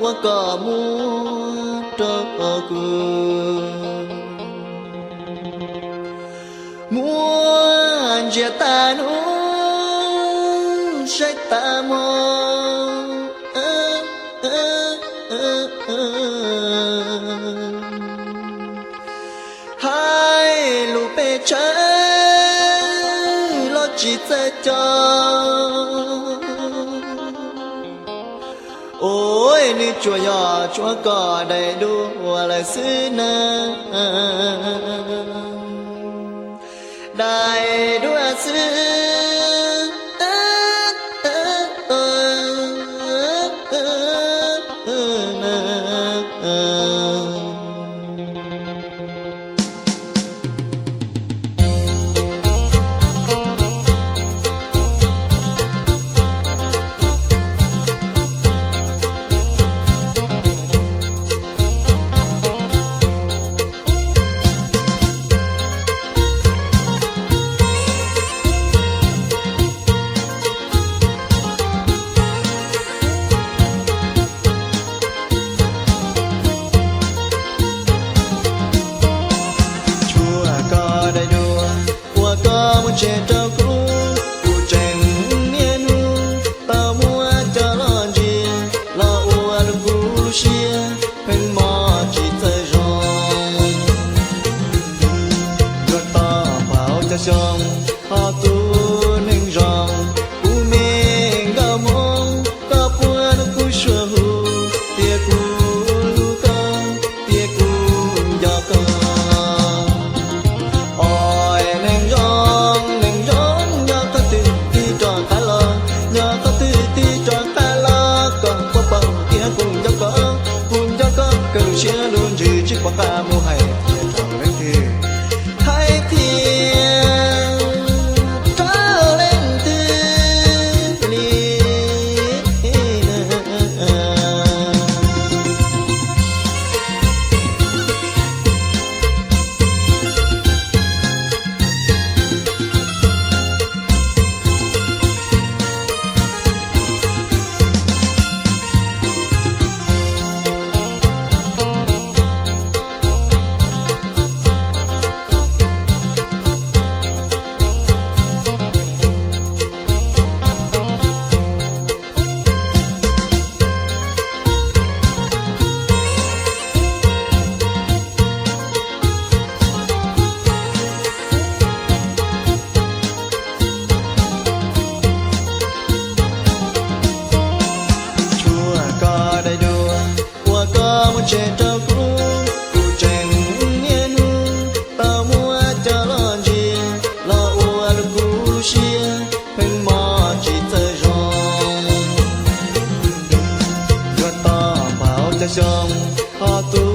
ua kom muab rau kuv. Muab ntsia tag nub saib tag hmo, hais lus pes tsawg los tsis txawj cog. Ua nws tsuas yog tshuav koj daim duab lawm xwb na, daim duab xwb. Tshuav koj daim duab uas koj muab tseg rau kuv, kuv tseem niaj hnub tau muab coj los ntsia, los ua rau kuv lub siab pheej mob tsis txawj zoo. Luag tau phaum caum xyoo, ho tus neeg zoo, kuv me nkauj Hmoob, koj puas hlub kuv suab hlo, tias kuv hlub koj, tias kuv nco koj. Os neeg zoo, neeg zoo, nyob qhov twg tig rov qab los, nyob qhov twg tig rov qab los, koj puas paub tias kuv nco koj, kuv nco koj kawg lub siab lub ntsws tsis pom qab mus hais tias rau leej twg, hais tias rau leej twg li. Tshuav koj daim duab uas koj muab tseg rau kuv, kuv tseem niaj hnub tau muab coj los ntsia, los ua rau kuv lub siab pheej mob tsis txawj zoo. Luag tau phaum caum xyoo, ho tus